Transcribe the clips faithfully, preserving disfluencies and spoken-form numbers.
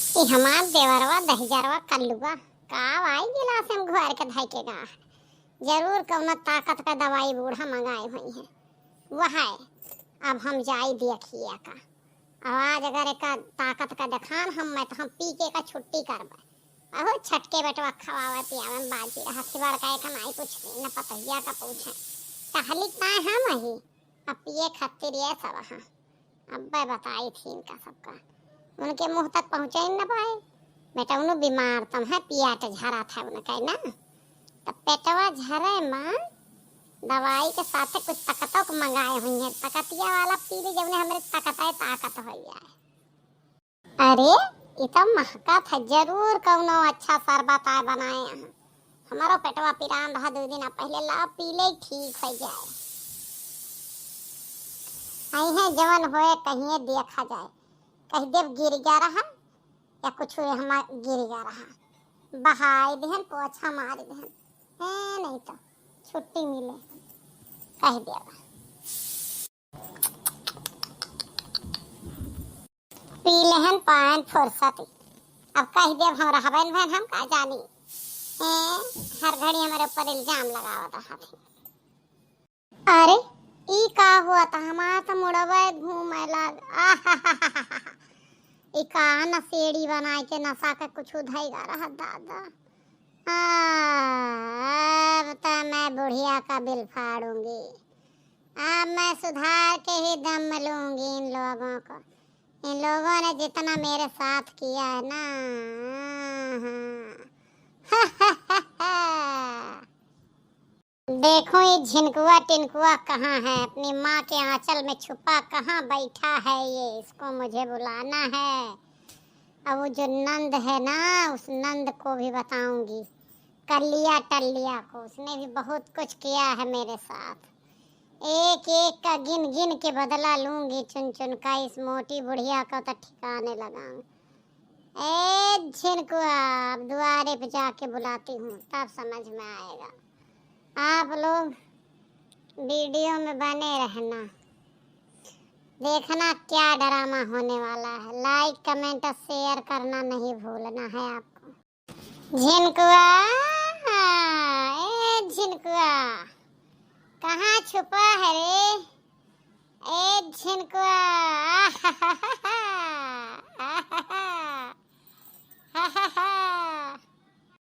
ई हमार देवरवा दहिजरवा कल्लुआ का आई गिलास में घोर के धइ के गा है। जरूर कउनो ताकत का दवाई बूढ़ा मंगाए हुई है। वह है, अब हम जाई देखिए का। अब आज अगर एका ताकत का देखान हम, मैं तो हम पी के का छुट्टी करबे। अहो छटके बेटवा खवावे पियावे में बाजी रहा, सिवाड़ का एक नाई पूछते, न पतहिया का पूछे। टहलिक नाई हम ही, अब पिए खातिर ये सब हाँ। अब्बे बताई थी इनका सबका, उनके मुंह तक पहुँचे ही न पाए। बेटा उन्हों बीमार तम है, पियाट झरा था उनका ना, तब पेटवा झरे माँ दवाई के साथे कुछ तकतोक मंगाए हुई हैं। तकतिया वाला पी ले, जउने हमरे तकत है, ताकत हो जाए। अरे, ई तो महकत है, जरूर कउनो अच्छा शरबत आए बनाए हैं। हमरो पेटवा पिरान रहा, दो दिन पहले ला पी ले, ठीक हो जाए। आई है जवन होए कहिए देखा जाए, कह देव गिर गया रहा या कुछ हुए हम गिर गया रहा, बहाई देहन, पोछा मार देहन। ए, नहीं तो छुट्टी मिले, कह देव। पी लेहन पान फुर्सत। अब कह देब हम रहबन भन, हम का जानी। ए, हर घड़ी हमरे ऊपर इल्जाम लगावत रहत है। अरे, ई का हुआ था? हमार तो मुड़वे घूमे लाग। आहाहाहा। ई का नशेड़ी बनाए के नशा के कुछ धैगा रहा दादा। आ, अब तो मैं बुढ़िया का बिल फाड़ूंगी। अब मैं सुधार के ही दम लूंगी इन लोगों को। इन लोगों ने जितना मेरे साथ किया है ना। देखो ये झिनकुआ टिनकुआ कहाँ है, अपनी माँ के आंचल में छुपा कहाँ बैठा है ये, इसको मुझे बुलाना है। अब वो जो नंद है ना, उस नंद को भी बताऊंगी, कलिया टल्लिया को, उसने भी बहुत कुछ किया है मेरे साथ। एक एक का गिन गिन के बदला लूंगी चुन चुन का, इस मोटी बुढ़िया का तो ठिकाने लगाऊं। ए झिनकुआ, अब दुआरे पे जाके बुलाती हूँ, तब समझ में आएगा। आप लोग वीडियो में बने रहना, देखना क्या ड्रामा होने वाला है। लाइक, कमेंट और शेयर करना नहीं भूलना है आपको। झिनकुआ, ए झिनकुआ, कहाँ छुपा है रे? ए झिनकुआ,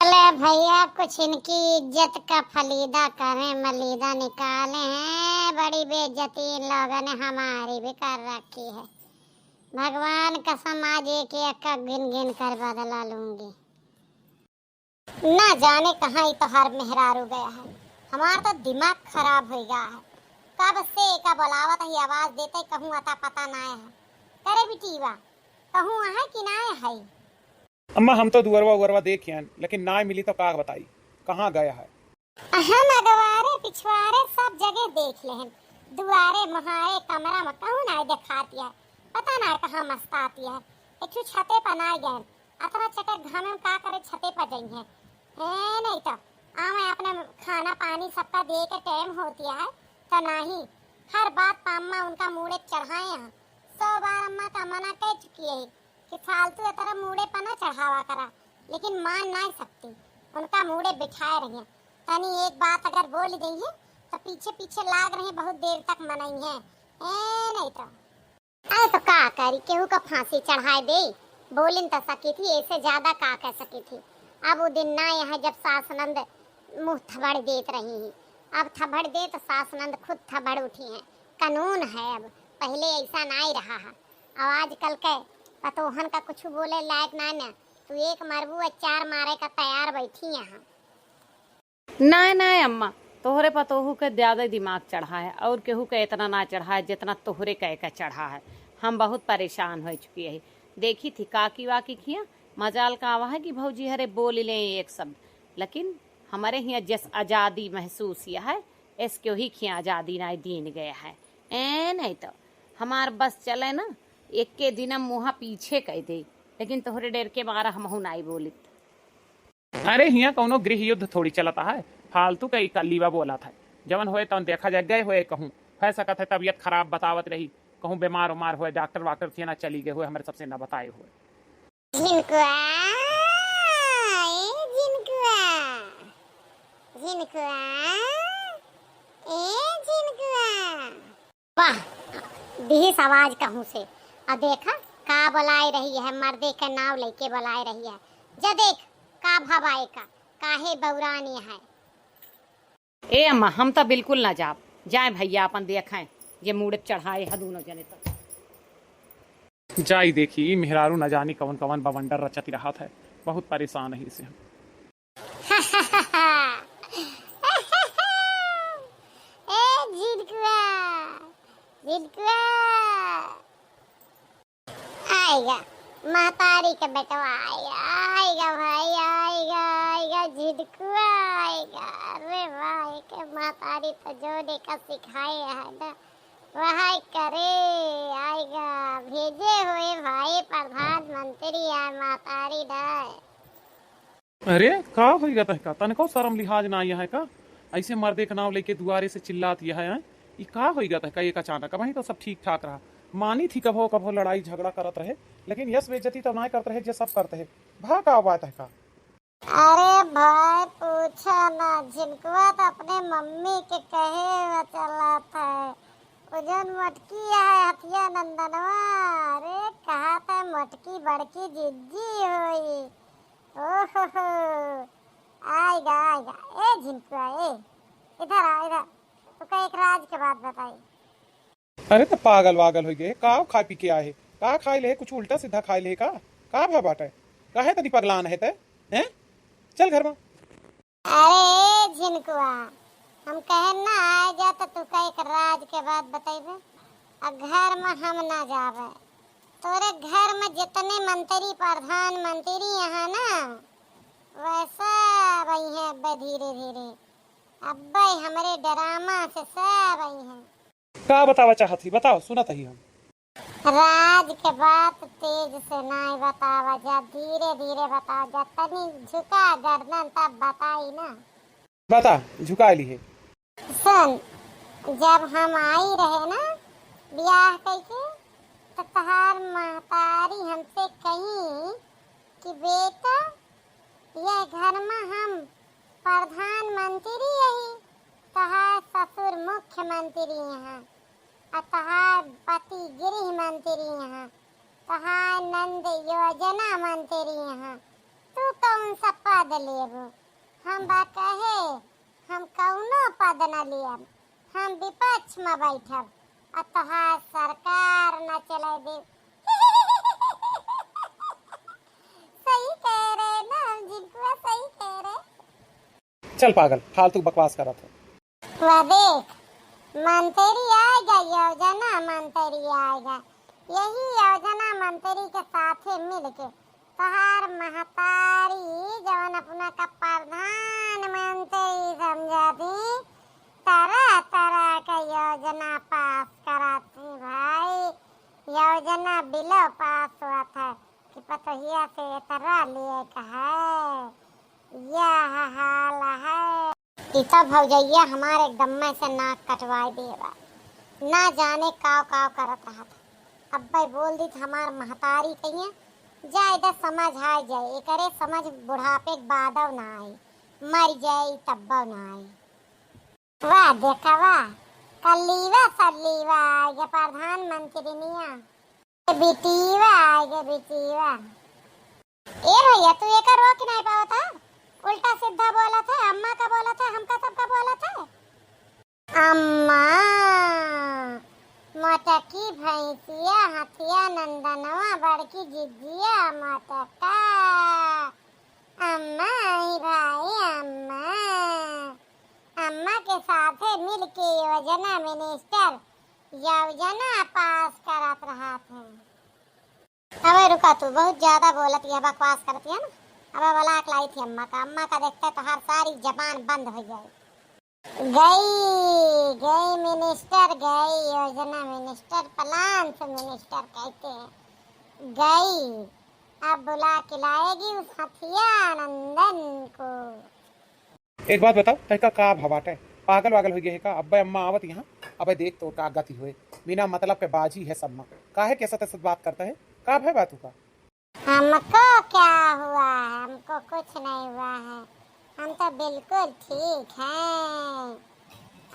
अरे भैया, कुछ इनकी इज्जत का फलीदा करें, मलीदा निकाले हैं। बड़ी बेइज्जती इन लोगों ने हमारी भी कर रखी है। भगवान कसम, आज एक एक का गिन गिन कर बदला लूंगी। ना जाने कहाँ ई तोहार मेहरारू गया है, हमार तो दिमाग खराब हो गया है। कब से एका बोलावत ही, आवाज देते, कहूँ अता पता ना है। करे बिटीवा, कहूँ आहे कि ना है? अम्मा, हम तो दुअरवा उअरवा देख आयन, लेकिन नाय मिली तो का बताई, कहाँ गया है? हम अगवारे पिछवारे सब जगह देख लेहन, दुआरे मुहारे कमरा में कहूँ नाय देखाती है, पता ना कहाँ मस्ताती है। एक ठो छते पर ना गए, अतना चटक घामे में का करे छते पर जइहे। ए, नहीं तो आवे अपने खाना पानी सबका दे के टाइम होती है, तो नहीं, हर बात पर अम्मा उनका मूड़े चढ़ाए हैं। सौ बार अम्मा का मना कर चुकी है कि फालतू ए तरह मूड़े पर ना चढ़ावा करा, लेकिन मान नहीं सकती, उनका मूड़े बिठाए रहिए। तनी एक बात अगर बोल देइहे, तो पीछे पीछे लाग रहे, बहुत देर तक मनइहे। ए, नहीं तो। अरे तो का करी, केहू का फांसी चढ़ाए दे, बोलिन तो सकी थी, ऐसे ज्यादा का कह सकी थी। अब वो दिन ना यहाँ जब सास नंद मुंह थबड़ देत रही हैं, अब थबड़ दे तो सास नंद खुद थबड़ उठी हैं। कानून है अब, पहले ऐसा ना ही रहा है। अब आजकल के पतोहन का कुछ बोले लायक ना ना, तू एक मरबू और चार मारे का तैयार बैठी यहाँ। नाय, नाय अम्मा, तोहरे पतोहू के ज्यादा दिमाग चढ़ा है और केहू के इतना ना चढ़ा है जितना तोहरे कह के चढ़ा है। हम बहुत परेशान हो चुकी है। देखी थी काकी वाकी खिया, मजाल का आवा है कि भौजी हरे बोल लें एक शब्द, लेकिन हमारे हियाँ जस आजादी महसूस यह है, एस क्यों ही खिया आजादी नाय दीन गया है। ए नहीं तो हमार बस चले ना, एक के दिन मुँहा पीछे कह दे, लेकिन तोहरे डर के मारा हमहू नाय बोलित। अरे, हियाँ कौनो गृह युद्ध थोड़ी चलता है, फालतू का ई कल्लीवा बोला था। जवन होए तवन देखा जाए, गए होए कहूँ, हो सकत है तबीयत खराब बतावत रही, कहूँ बीमार उमार होए, डॉक्टर वाक्टर थिए ना चली गए होए, हमारे सबसे ना बताए होए। जिन कुआ, ए झिनकुआ, झिनकुआ, ए झिनकुआ। वाह, दिहिस आवाज कहूँ से। अब देखा, का बोलाए रही है, मर्दे के नाव लइके बोलाए रही है। जा देख, का भवा एका, काहे बौरानी है। ए अम्मा, हम त बिल्कुल ना जाब। जाए भइया अपन देखें, जे मूड़े चढ़ाए ह दूनो जने त। जाई देखी, ई मेहरारू न जानी कवन कवन बवंडर रचत रहत है। बहुत परेशान है इसे हम। ए झिनकुआ, झिनकुआ। आएगा, महतारी के बेटवा आएगा, आएगा भाई, आएगा, आएगा, झिनकुआ आएगा। अरे भाई के महतारी तो जो देखा सिखाए है ना, वह करे, आएगा। भेजे हुए भाई प्रधानमंत्री यार महतारी ना। अरे, का होइगा तहका? तनको शरम लिहाज ना आया है का? ऐसे मर्दे के नाव लेके दुआरे से चिल्लात यह है, हैं? ई का होइगा तहका एक अचानक? अबहीं तो सब ठीक ठाक रहा। मानी थी कभो कभो लड़ाई झगड़ा करत रहे, लेकिन यस बेइज्जती तो ना करत रहे जे सब करत है। भा का हुआ तहका? अरे भाई, पूछा ना, झिनकुआ तो अपने मम्मी के कहे में चलत है। वो जौन मोटकी है हथिया नंदनवा, अरे कहा था मोटकी बड़की जिज्जी होई। ओहो हो, आएगा, आएगा। ए झिनकुआ, ए, इधर आ, इधर। तोका एक राज के बात बताई। अरे, त पागल वागल होइ गए, का खाए पी के आए है? का खाए ले? कुछ उल्टा सीधा खाए ले का? का भा बाटे? काहे तनी पगलान है ते? हैं? चल घर में। अरे झिनकुआ, हम कहन ना आए जा त तोका एक राज के बात बतइबे। आ घर में हम ना जाबे। तोरे घर में जितने मंत्री, प्रधानमंत्री यहाँ ना, वह सब अइहें अब्बे धीरे धीरे। अब्बे हमरे ड्रामा से सब अइहें। का बतावा चाहत ही? बताओ, सुनत ही हम। राज के बात तेज से नाई बतावा जा, धीरे धीरे बतावा जा, तनी झुका गर्दन तब बताई ना। बता, झुका ली है। सुन, जब हम आई रहे ना बियाह कइके, त तहार महतारी हमसे कही कि बेटा, यह घर में हम प्रधानमंत्री यही, तहार ससुर मुख्यमंत्री यहाँ, आ तहार पति गृह मंत्री यहाँ, तहार नंद योजना मंत्री यहाँ, तू कौन सा पद लेबू? हम बा कहे, हम कौनो पद न लियब, हम विपक्ष में बैठब, आ तोहार सरकार न चले देब। सही कह रहे ना, हम झिनकुआ सही कह रहे। चल पागल, फालतू बकवास करत है। वह देख, मंत्री आएगा, योजना मंत्री आएगा, यही योजना मंत्री के साथे मिलके तोहार महतारी जवन अपना का प्रधानमंत्री समझा थी, तरह तरह के योजना पास करा थी भाई। योजना बिलो पास हुआ था कि पतोहिया से इतरा लिए का है, यह हाल है। ई तो भौजैया हमार एकदम में से नाक कटवाए दिए बा। ना जाने काव काव करत रहत। अब्बे बोल दी त हमार महतारी कहिए, "जा इधर समझ आ जाए, एकरे समझ बुढ़ापे के बादव ना आई, मर जाए तब्बव ना आई।" वाह देखा वाह, कल्लीवा सल्लीवा आए गे प्रधानमंत्री निया। बिटीवा आए गे बिटीवा। ए भैया, तू एका रोक नहीं पावत है, उल्टा सीधा बोलत है, अम्मा का बोलत है, हमका सबका बोलत है। अम्मा, मोटकी भैंसिया, हथिया नंदनवा, बड़की जिज्जिया, मोटका। अम्मा, आई भाई, अम्मा। अम्मा के साथे मिल के योजना मिनिस्टर योजना पास करत रहत हैं। अबे रुका तू, बहुत ज्यादा बोलत या, बकवास करत या ना। अब बुला के लाई थी अम्मा का, अम्मा का देखते तोहार सारी जबान बंद हो जाए। गई, गई मिनिस्टर, गई योजना मिनिस्टर, प्लान से मिनिस्टर कहते हैं। गई, अब बुला के लाएगी उस हथिया नंदन को। एक बात बताओ, तहका का भवा बाटे? पागल वागल हो गए है का? अब्बे अम्मा आवत यहाँ, अबे देख तो का गति होए। बिना मतलब के बाजी है सब माँ। काहे के सत सत बात करता है? का भय बात का? हमको क्या हुआ है? हमको कुछ नहीं हुआ है, हम तो बिल्कुल ठीक हैं।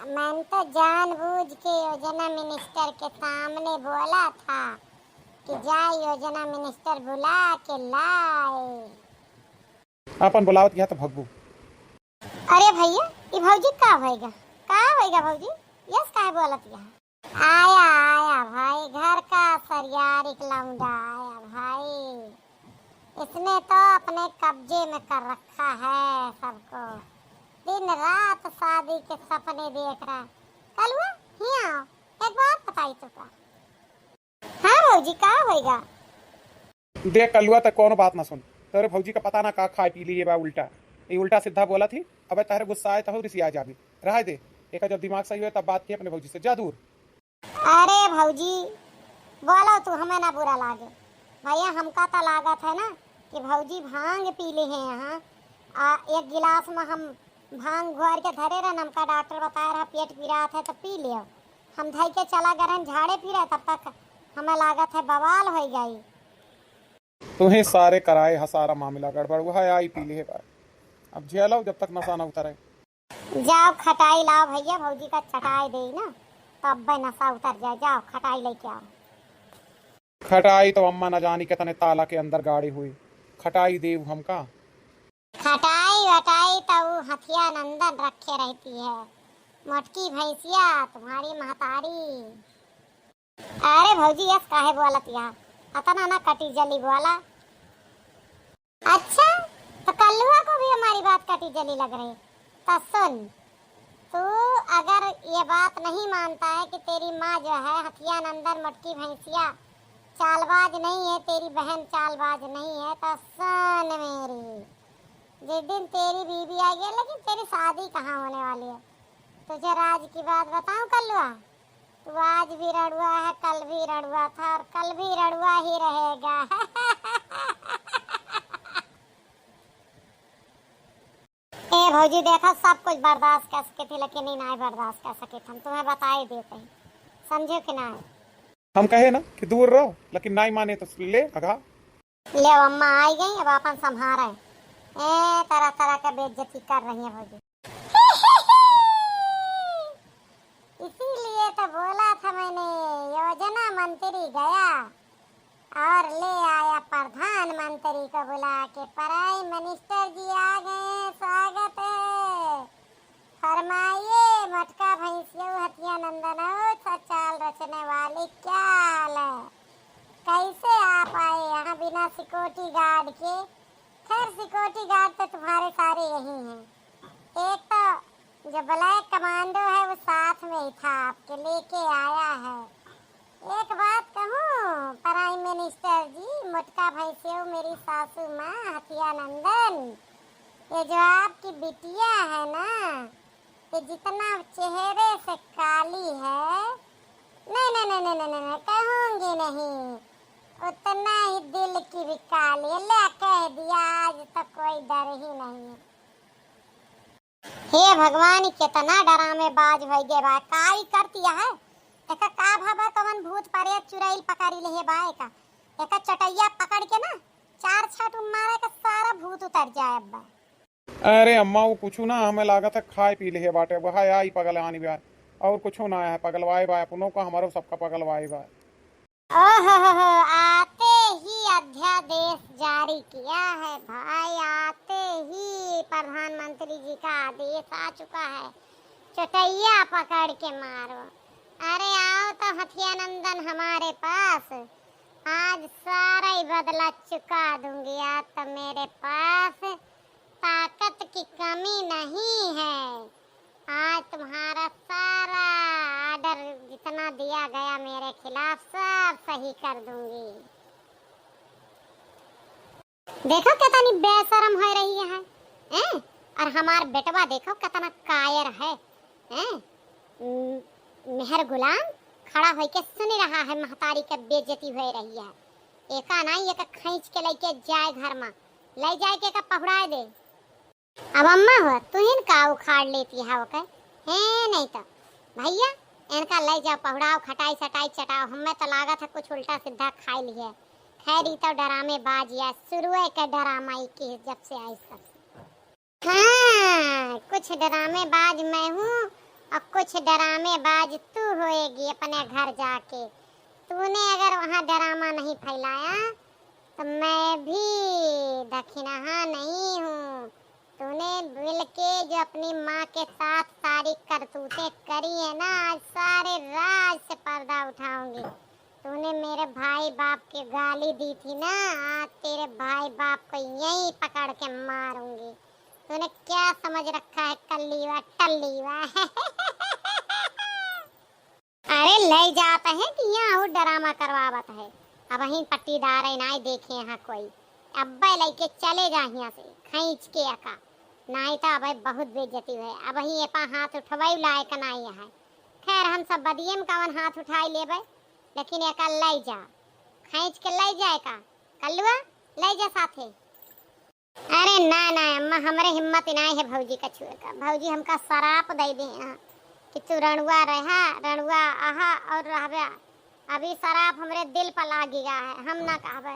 मैंने तो जानबूझ के योजना मिनिस्टर के सामने बोला था कि जाए योजना मिनिस्टर बुला के लाए। आपन बुलावत गया तो भगबू। अरे भैया, ई भौजी का होएगा? का होएगा भौजी? यस काहे बोलत गया? आया, आया भाई, घर का सरियार एक लौंडा आया भाई। इसने तो अपने कब्जे में कर रखा है सबको। दिन रात शादी के सपने देख रहा है। कलुआ, हियाँ आओ, एक बात बताई तुका। हाँ भौजी, का होइगा? देख कलुआ, त कौनो बात ना सुन। तोरे भौजी का पता ना का खाए पी लिए बा उल्टा। ये उल्टा सीधा बोला थी। अबे तहरे गुस्सा आए त हो रिसिया जाबी। रहे दे। एका जब दिमाग सही होए तब बात की अपने भौजी से। जा दूर। अरे भौजी, बोलो तू, हमें ना बुरा लागे। भैया, हमका त लागत है ना कि भौजी भांग पी ले हैं यहाँ। आ, एक गिलास में हम भांग घोर के धरे रहन, हमका डॉक्टर बताए रहा पेट पिरात है तो पी लियो। हम धई के चला गए रहन झाड़े फिरे, तब तक हमें लागत है बवाल हो गई। तुम्हें सारे कराए हा सारा मामला गड़बड़, वह आई पी ले है। अब झेलो जब तक नशा ना उतरे। जाओ खटाई लाओ भैया, भौजी का चटाई दे ना, तो अब्बे नशा उतर जाए। जाओ खटाई लेके आओ। खटाई तो अम्मा न जानी कितने ताला के अंदर गाड़ी हुई, खटाई देव हमका। खटाई वटाई तो वो हथिया नंदन रखे रहती है, मोटकी भैंसिया तुम्हारी महतारी। अरे भौजी, यस काहे बोलत यहाँ? अतना ना कटी जली बोला। अच्छा, तो कल्लुआ को भी हमारी बात कटी जली लग रही। तो सुन, तू अगर ये बात नहीं मानता है कि तेरी माँ जो है हथिया नंदन मोटकी भैंसिया चालबाज नहीं है, तेरी बहन चालबाज नहीं है, तो सुन मेरी, जिस दिन तेरी बीबी आएगी, लेकिन तेरी शादी कहाँ होने वाली है, तुझे राज की बात बताऊं कल्लुआ? तू आज भी रड़ुआ है, कल भी रड़ुआ था और कल भी रड़ुआ ही रहेगा। ए भौजी, देखा, सब कुछ बर्दाश्त कर सके थे, लेकिन ई नाई बर्दाश्त कर सके थे। हम तुम्हें बताए देते हैं, समझे कि नाई? हम कहे ना कि दूर रहो, लेकिन नाई माने तो ले भगा। ले अम्मा आई गई, अब अपन संभारे। ए, तरह तरह के बेइज्जती कर रही है भौजी। इसीलिए तो बोला था मैंने, योजना मंत्री गया और ले आया प्रधानमंत्री को बुला के, प्राइम मिनिस्टर जी आ गए हैं, स्वागत है। फरमाइए, मोटका भैंसियो हथिया नंदन, ओ सचाल रचने वाली, क्या हाल है? कैसे आप आए यहाँ बिना सिक्योरिटी गार्ड के? खैर, सिक्योरिटी गार्ड तो तुम्हारे सारे यही हैं। एक तो जो ब्लैक कमांडो है, वो साथ में ही था, आपके लेके आया है। एक बात कहूँ प्राइम मिनिस्टर जी, मोटका भैंसियो, मेरी सासू माँ हथिया नंदन, ये जो आपकी बिटिया है ना, ये जितना चेहरे से काली है, नहीं, नहीं, नहीं, नहीं, नहीं, नहीं, नहीं, कहूँगी नहीं, उतना ही दिल की भी काली है। ले, कह दिया, आज तो कोई डर ही नहीं है। हे भगवान, ई केतना डरामेबाज होइ गए बा। का ई करती है? एका का भवा, कवन भूत परेत चुड़ैल पकड़ी लेहे बा एका? एका चटैया पकड़ के ना चार छाटू मारे के सारा भूत उतर जाए अब्बा। अरे अम्मा, वो कुछ ना, हमें लागत है खाए पी लेहे बाटे, वह आई पगलानी बा, और कुछ ना है, पगलवाए बा, अपनों का हमारो सबका पगलवाए बा। ओहो हो हो, आते ही अध्यादेश जारी किया है भाई, आते ही प्रधानमंत्री जी का आदेश आ चुका है, चटैया पकड़ के मारो। अरे आओ तो हथियानंदन हमारे पास, आज सारा ही बदला चुका दूंगी। आज तो मेरे पास ताकत की कमी नहीं है। आज तुम्हारा सारा ऑर्डर जितना दिया गया मेरे खिलाफ, सब सही कर दूंगी। देखो कितनी बेशरम हो रही है, हैं? और हमार बेटवा देखो कितना कायर है, हैं? म-, मेहर गुलाम खड़ा होके सुन रहा है, महतारी के बेइज्जती हो रही है। एका नाई, एका खींच के लेके जाए घर में, ले जाए के एका पहुड़ाए दे। अब अम्मा हो, तुहिन का उखाड़ लेती है ओके? हैं, नहीं तो भैया, इनका ले जाओ, पहुड़ाओ, खटाई सटाई चटाओ, हमें तो लागत है कुछ उल्टा सीधा खाई लिए। खैर, ई तो ड्रामेबाज या शुरुए के ड्रामा ई की जब से आई तब से। हाँ, कुछ ड्रामेबाज मैं हूँ और कुछ ड्रामेबाज तू होएगी अपने घर जाके। तूने अगर वहाँ ड्रामा नहीं फैलाया तो मैं भी दखिनहा नहीं हूँ। तूने मिलके जो अपनी माँ के साथ सारी करतूतें करी है ना, आज सारे राज से पर्दा उठाऊंगी। तूने मेरे भाई बाप के गाली दी थी ना, आज तेरे भाई बाप को यहीं पकड़ के मारूंगी। तूने क्या समझ रखा है कल्लीवा टल्लीवा? अरे ले जात है कि यहाँ और ड्रामा करवावत है। अबहीं पट्टीदार है, नाई देखे यहाँ कोई। अब्बे लइके चले जा हियाँ से, खींच के अका। नाई तो अबे बहुत बेइज्जती है। अबहीं एपा हाथ उठवाई लायक नाई है। खैर, हम सब बदिये में कवन हाथ उठाई लेबे, लेकिन एका ले जा, खींच के ले जा एका। कल्लुआ, ले जा साथे। अरे ना ना अम्मा, हमरे हिम्मत नाई है भौजी का छुए का। भौजी हमका सराप दे दे हैं कि तू रणुआ रहा, रणुआ अहा और रहबे। अभी सराप हमरे दिल पर लागी गा है, हम ना कहबे।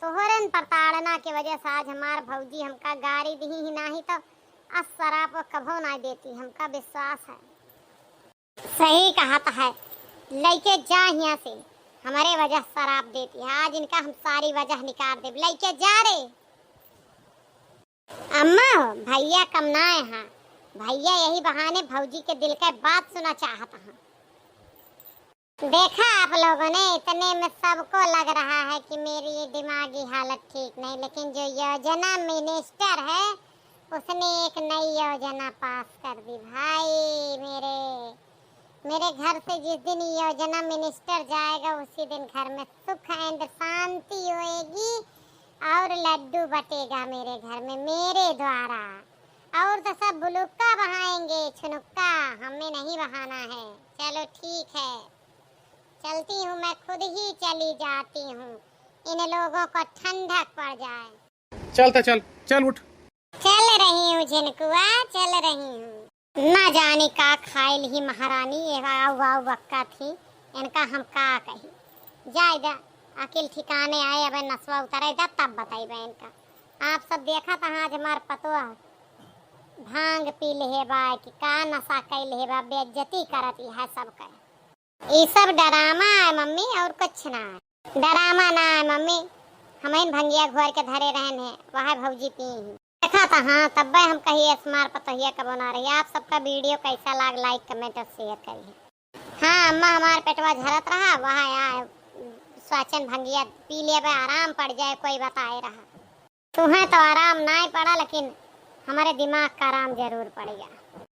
तोहरे न प्रताड़ना के वजह से आज हमार भौजी हमका गारी दिही ही नाही तो आज सराप वो कभो ना देती, हमका विश्वास है। सही कहत है, लइके जा हियाँ से, हमरे वजह सराप देती है। आज इनका हम सारी वजह निकाल देब, लइके जा रे। अम्मा हो, भैया कम ना है, हाँ भैया यही बहाने भौजी के दिल का बात सुना चाहत हैं। देखा आप लोगों ने, इतने में सबको लग रहा है कि मेरी ये दिमागी हालत ठीक नहीं, लेकिन जो योजना मिनिस्टर है उसने एक नई योजना पास कर दी भाई। मेरे मेरे घर से जिस दिन योजना मिनिस्टर जाएगा उसी दिन घर में सुख and शांति होएगी और लड्डू बटेगा मेरे घर में मेरे द्वारा। और तो सब बुलुक्का बहाएंगे, छुनुक्का, हमें नहीं बहाना है। चलो ठीक है, चलती हूँ, मैं खुद ही चली जाती हूँ, इन लोगों को ठंडक पड़ जाए। चल त चल, चल उठ। चल रही हूँ झिनकुआ, चल रही हूँ। ना जानी का खाइल ही महारानी, ये आऊ आऊ बक्का थी, इनका हम का कही। जाए दा, अकिल ठिकाने आए, अब नसवा उतरे दा, तब बताइबे इनका। आप सब देखा था आज हमार पतोह भांग पी लेहे बा कि का नशा कैल हे बा, बेइज्जती करत ही है सबके। ई सब ड्रामा है मम्मी, और कुछ ना है। ड्रामा ना है मम्मी, हमइन भंगिया घोर के धरे रहन है, वह भौजी पी ही। देखा था, हाँ, तब्बे हम कही स्मार पतोहिया कबो ना रही। आप सबका वीडियो कैसा लाग, like, comment और share करिए। हाँ अम्मा, हमार पेटवा झरत रहा, वह आया स्वाचन भंगिया पी लेबे, आराम पड़ जाए, कोई बताए रहा। तुहें तो आराम नाय पड़ा, लेकिन हमारे दिमाग का आराम जरूर पड़ गया।